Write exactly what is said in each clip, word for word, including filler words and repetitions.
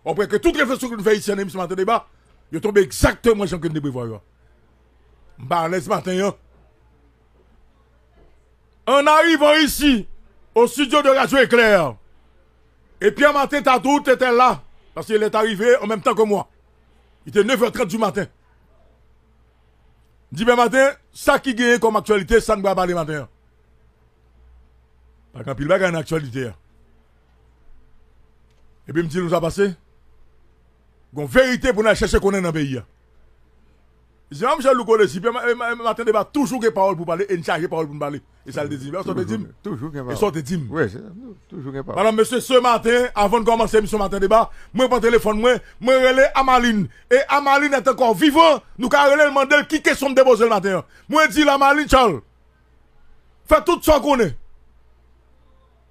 W ap wè ke tout refleksyon ke nou fè isi an nan emisyon Maten Deba, yo tonbe egzakteman jan ke nou te prevwa yo a. M pa alèz maten an. En arrivant ici, au studio de Radio Éclair, et Pierre Martin Tatout était là, parce qu'il est arrivé en même temps que moi. Il était neuf heures trente du matin. M di, Pierre Martin, sa ki genyen kòm aktyalite, sa n pral pale maten an. Pa gen anpil bagay nan aktyalite a. Epi m di nou sa pase. Gon verite pou n al chèche konnen nan peyi a. Jean Michel Louko Désir, Pierre Ma- Ma- Martin Deba toujou gen pawòl pou pale e n chaje pawòl pou n pale. E sa l te di m. Sa w te di m? Toujou gen pawòl. E sa w te di m? Wi, se- toujou gen pawòl. Madam, mesye, ce matin, avan n kòmanse emisyon Maten Deba, mwen pran telefòn mwen, mwen rele Amaline. E Amaline est encore vivant. Nou ka rele l, mande l ki kesyon m te poze l maten an. Mwen di l, Amaline Charles, fè tout sa w konnen.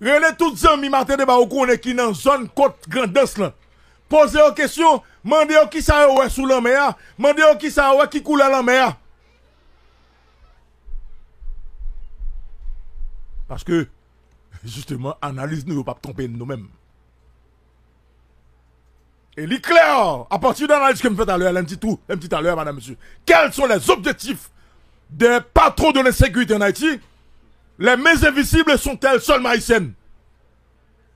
Rele tout zanmi Maten Deba ou konnen ki nan zòn kot Grandans lan. Poze yo kesyon, mande yo kisa yo wè sou lanmè a, mande yo kisa yo wè ki koulè lanmè a. Paske, jisteman, analiz nou yo p ap twonpe n nou menm. Et il est clair, à partir de l'analyse que je fais à l'heure, lundi tout, lundi à l'heure, madame, monsieur, quels sont les objectifs des patrons de l'insécurité en Haïti? Les mains invisibles sont-elles seulement haïtiennes?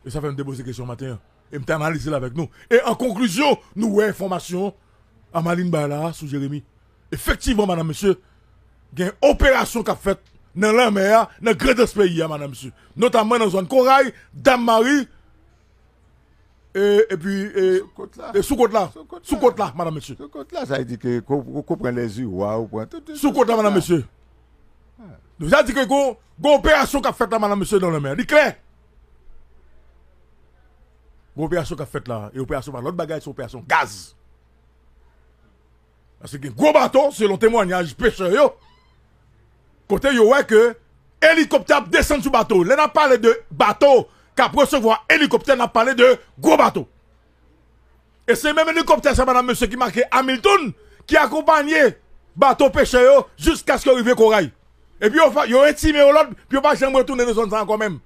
E sa fè m te poze kesyon maten an. E m te analize l avèk nou. E an konklizyon, nou wè enfòmasyon Amaline bay la sou Jeremi. Efektivman, madam, mesye, gen operasyon k ap fèt nan lanmè a, nan Grandans peyi a, madam, mesye. Notamman nan zòn Koray, Dam Mari, e, epi, e, sou kot la. E sou kot la. Sou kot la, madam, mesye. Sou kot la, sa vle di ke ko- ko- ko pran Lèziwa, ou pran tout, tout Sou kot la, madam, mesye. Nou sa di ke gon, gon operasyon k ap fèt la, madam, mesye, nan lanmè a. Li klè. Gon operasyon k ap fèt la. E operasyon pa lòt bagay, se operasyon gaz. Paske gen gwo bato, selon temwanyaj pechè yo, kote yo wè ke elikoptè ap desann sou bato. Lè n ap pale de bato k ap resevwa elikoptè, n ap pale de gwo bato. E se menm elikoptè sa, madam, mesye, ki make Hamilton, ki akonpanye bato pechè yo jiskaske yo rive Koray. Epi yo, fa- yo entime yo lòd, pou yo pa janm retounen nan zòn sa ankò menm.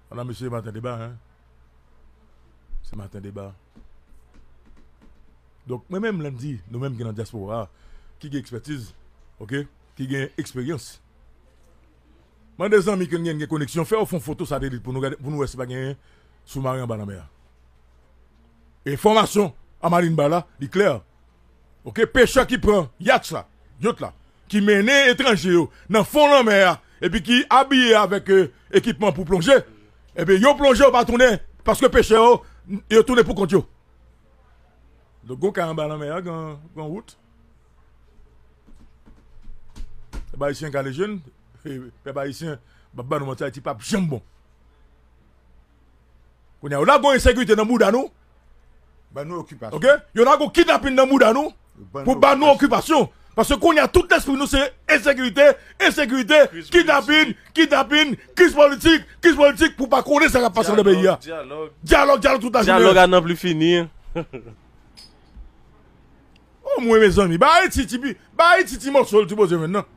Madam, mesye, Maten Deba, hein? Se Maten Deba. Donk, mwen menm, lè m di, nou menm ki nan dyaspora a, ki gen ekspètiz, oke, ki gen eksperyans, mande zanmi ke n gen, gen koneksyon, fè yo fè yon foto satelit pou nou gade, pou nou wè si pa gen soumaren anba lanmè a. Enfòmasyon Amaline bay la, li klè. Oke, pechè ki pran yat la, yot la, ki mennen etranje yo nan fon lanmè a, epi ki abiye avèk, e, ekipman pou plonje, epi yo plonje, yo pa tounen, paske pechè yo, yo tounen pou kont yo. Donk, gon kay anba lanmè a, gen, gen wout. Pèp ayisyen kale je n, e, pèp ayisyen, m ap ba nou manti, Ayiti p ap janm bon. Kounye a, yo lage yon ensekirite nan bouda nou. Ban nou okipasyon. Oke? Yo lage yon kidnapin nan bouda nou pou ban nou okipasyon. Paske kounye a, tout lespri nou se ensekirite, ensekirite, kidnapin, kidnapin, kriz politik, kriz politik, pou pa konnen sa k ap pase nan peyi a. Dyalòg, dyalòg, dyalòg tout lajounen. Dyalòg a nan pli fini. O mwen, mezanmi, ba Ayiti ti pi, ba Ayiti ti mòso l ti poze jwenn nan.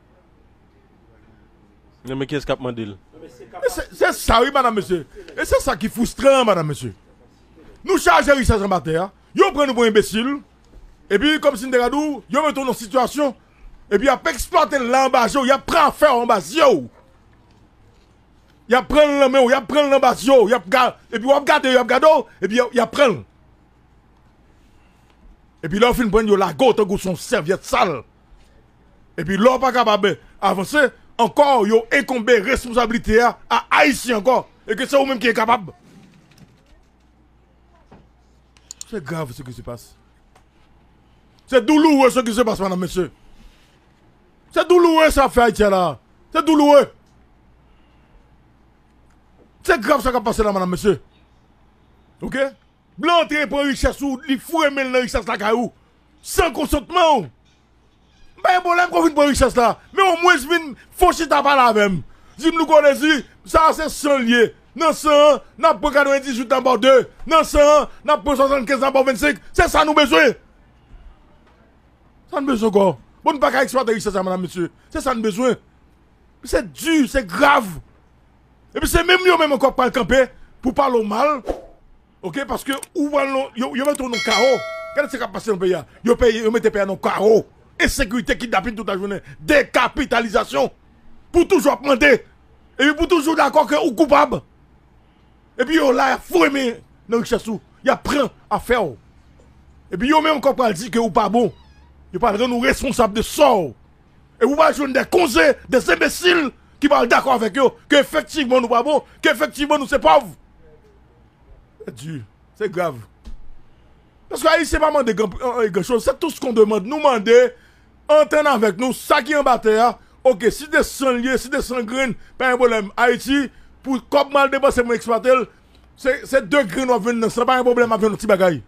Non, men kiyès k ap mande l? E se, se sa, wi, madam, mesye. E se sa ki fristran, madam, mesye. Nou chaje richès anba tè a. Yo pran nou pou enbesil. Epi, kòmsi m te ka di w, yo mete w nan sitiyasyon. Epi, y ap eksplwate l la anba je w. Y ap pran afè w anba zye w. Y ap pran l nan men w. Y ap pran l anba zye w. Y ap ga-, epi, w ap gade, y ap gade w. Epi, y ap, y ap pran l. Epi lè yo fin pran l, yo lage w tankou se yon sèvyèt sal. Epi lè w pa kapab avanse, ankò yo enkonbe responsablite a a Ayisyen ankò. E ke se ou menm ki enkapab. C'est grave ce qui se passe. C'est douloureux ce qui se passe, madame, monsieur. C'est douloureux sa fè Ayiti a la. C'est douloureux. Se grav sa k ap pase la, madam, mesye. Oke? Blan antre pran richès ou, li foure men l nan richès lakay ou, san konsantman w. M pa gen pwoblèm ke w vin pran richès la, men omwen vin fè yon chita pale avè m. Di m, Louko Dezi, sa a se san l ye. Nan san an, n ap pran katrevendizuit nan bò de. Nan san an, n ap pran swasannkenz nan bò vennsenk. Se sa nou bezwen. Sa n bezwen ankò? Bon, n pa ka eksplwate richès la, madam, mesye. Se sa n bezwen. Se di, se grav. Epi se menm yo menm ankò k pral kanpe pou pale w mal. Ok, paske ou pral nan, yo, yo mete w nan kawo. Gade sa k ap pase nan peyi a. Yo, peyi, yo mete peyi a nan kawo. Ensekirite, kidnapin tout lajounen. Dekapitalizasyon. Pou toujou ap mande. Epi pou toujou dakò ke ou koupab. Epi yo la, y ap foure men nan richès ou. Y ap pran afè w. Epi yo menm ankò pral di ke ou pa bon. Yo pral rann ou responsab de sò w. E ou pral jwenn de konze, de enbesil ki pral dakò avèk yo, ke efektivman nou pa bon, ke efektivman nou se pòv. Se di, se grav. Paske Ayisyen pa mande gran, an, an, gran choz. C'est tout ce qu'on demande. Nou mande, antann avèk nou, sa ki anba tè a, oke, si de san l ye, si de san grenn, pa gen pwoblèm. Ayiti, pou kòb m al depanse pou m eksplwate l, se, se de grenn w ap jwenn nan san, pa gen pwoblèm, m ap jwenn yon ti bagay.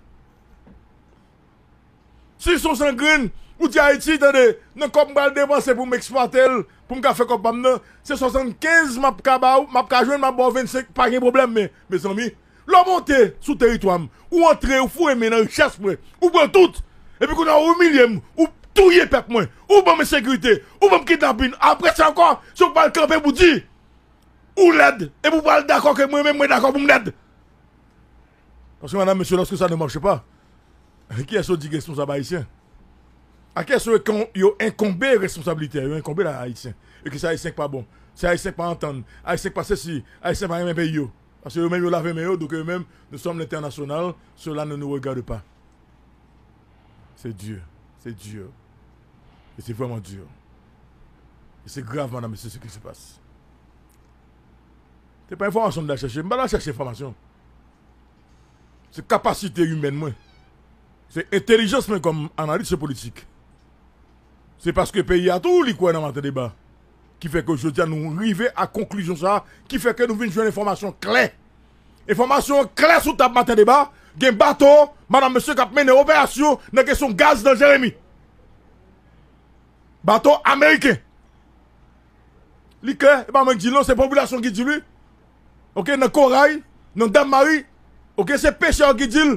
Si se yon san grenn, ou di Ayiti, tande, nan kòb m pral depanse pou m eksplwate l, pou m ka fè kòb pa m nan, se swasannkenz m ap ka ba ou, m ap ka jwenn, m ap ba w vennsenk, pa gen pwoblèm, men, mezanmi, lè w monte sou teritwa m, ou antre, ou foure men nan richès mwen, ou pran tout, epi kounye a ou imilye m, ou touye pèp mwen, ou ban m ensekirite, ou ban m kidnapin, apre sa ankò, se ou k pral kanpe pou di, ou lèd, epi ou pral dakò ke mwen menm, mwen dakò pou m lèd. Parce que, madame, monsieur, lorsque ça ne marche pas, kiyès yo di ki responsab ayisyen? A kiyès yo, yo enkonbe responsablite a? Yo enkonbe la ayisyen. E ke se ayisyen k pa bon. Se ayisyen k pa antann. Ayisyen k pa sesi. Ayisyen pa renmen peyi yo. Paske yo menm yo lave men yo, donk yo menm, nous sommes l'international, cela ne nous regarde pas. C'est dur. C'est dur. Et c'est vraiment dur. Et c'est grave, madame, monsieur, ce qui se passe. Se pa enfòmasyon m t al chèche. M pa t al chèche enfòmasyon. Se kapasite imèn mwen. Se entèlijans mwen kòm analis politik. Se paske peyi a tou li kwè nan Maten Deba. Ki fè ke jodi a nou rive a konklizyon sa a, ki fè ke nou vin jwenn enfòmasyon klè. Enfòmasyon klè sou tab Maten Deba, gen bato, madam mesye k ap mennen operasyon nan kesyon gaz nan Jeremi. Bato ameriken. Li klè, e pa mwen ki di l non, se popilasyon ki di li. Oke, nan Koray, nan Dam Mari, oke, se pechè yo ki di l.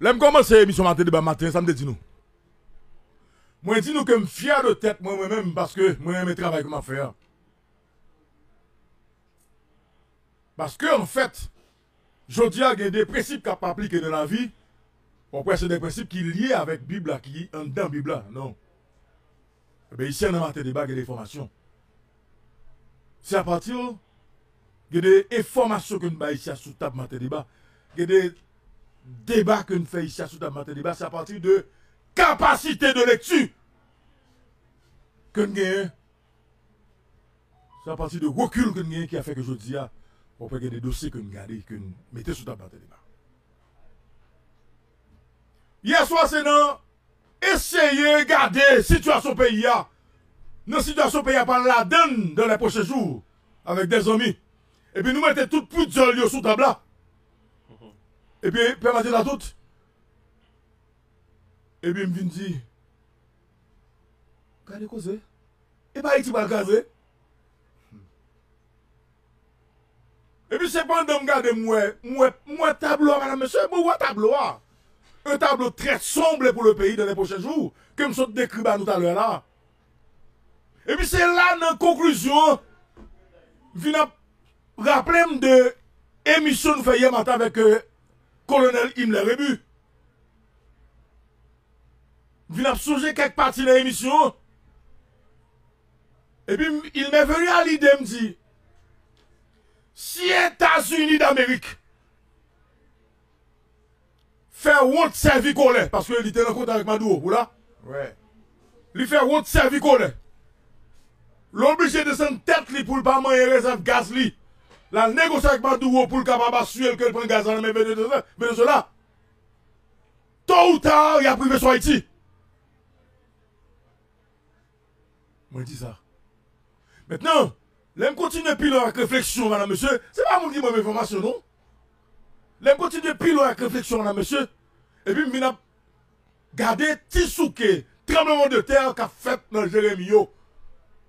Lè m kòmanse emisyon Maten Deba maten, sa m te di nou? Mwen di nou ke m fyè de tèt mwen, mwen menm, paske mwen renmen travay ke m ap fè a. Paske, anfèt, jodi a, gen de prensip k ap aplike nan lavi. Ou kwè se de prensip ki lye avèk Bib la, ki anndan Bib la? Non. Ebyen, isi a nan Maten Deba, gen de enfòmasyon. Se apati, gen de enfòmasyon ke n bay isi a sou tab Maten Deba. Gen de deba ke n fè isi a sou tab Maten Deba. Se apati de kapasite de lekti ke n genyen. Se apati de rekil ke n genyen ki a fè ke jodi a, ou pral gen de dosye ke n gade, ke n mete sou tab Maten Deba. Yè swa, se nan eseye gade sitiyasyon peyi a. Nan sitiyasyon peyi a pral ladann dans les prochains jours, avèk de zanmi. Epi nou mete tout pwidòl yo sou tab la. Epi pèmèt la tout. Epi m vin di, gade koze. E pa Ayiti pral kraze. Epi se pandan m gade, m wè, m wè, m wè tablo a, madam, mesye, mwen wè tablo a. Un tableau très sombre pour le pays dans les prochains jours, ke m sot dekri ba nou talè la. Epi se la, nan konklizyon an, m vin ap raple m de emisyon nou fè yè maten avèk, euh, Kolonèl Himmler Rébu. M vin ap sonje kèk pati nan emisyon an. Epi m, il m'est venu à l'idée, m di, si Etazini Damerik fè wont sèvi kolè, paske li te nan kontak avèk Maduro, ou la? Wi. Li fè wont sèvi kolè. Li oblije desann tèt li pou l pa manyen rezèv gaz li. L al negosye avèk Maduro pou l kapab asire l ke l pran gaz la nan men Venezuela. Venezuela. Tôt ou tard, y ap rive sou Ayiti. Mwen di sa. Mentnan, lè m kontinye pi lwen ak refleksyon, madam, mesye, se pa moun ki ban m enfòmasyon, non. Lè m kontinye pi lwen ak refleksyon, madam, mesye, epi m vin ap gade ti souke, tranblemanntè k ap fèt nan Jeremi yo.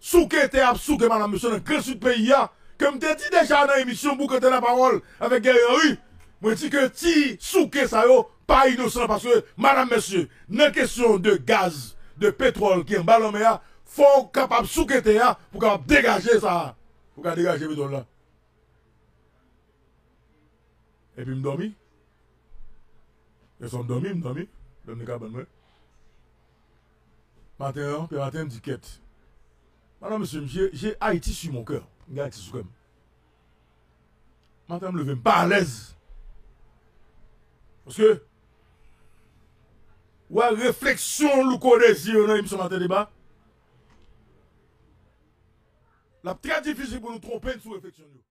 Souke tè ap souke, madam, mesye, nan Gran Sid peyi a, ke m te di deja nan emisyon Boukante Lapawòl avèk Guerrier Henry, mwen di ke ti souke sa yo pa inosan, paske, madam, mesye, nan kesyon de gaz, de petwòl ki anba lanmè a, fò w kapab souke tè a pou w kapab degaje sa a, pou w ka degaje petwòl la. Epi m dòmi. Lè swa m dòmi, m dòmi. Lè m nan kabann mwen. Maten an, pye maten, m di kèt. Madan mesye, j'ai, j'ai Haïti sur mon cœur. M gen Ayiti sou kè m. Maten, m leve, m pa alèz. Paske, wè refleksyon Louko Désir nan emisyon Maten Deba. L ap trè difisil pou nou twonpe n sou refleksyon yo.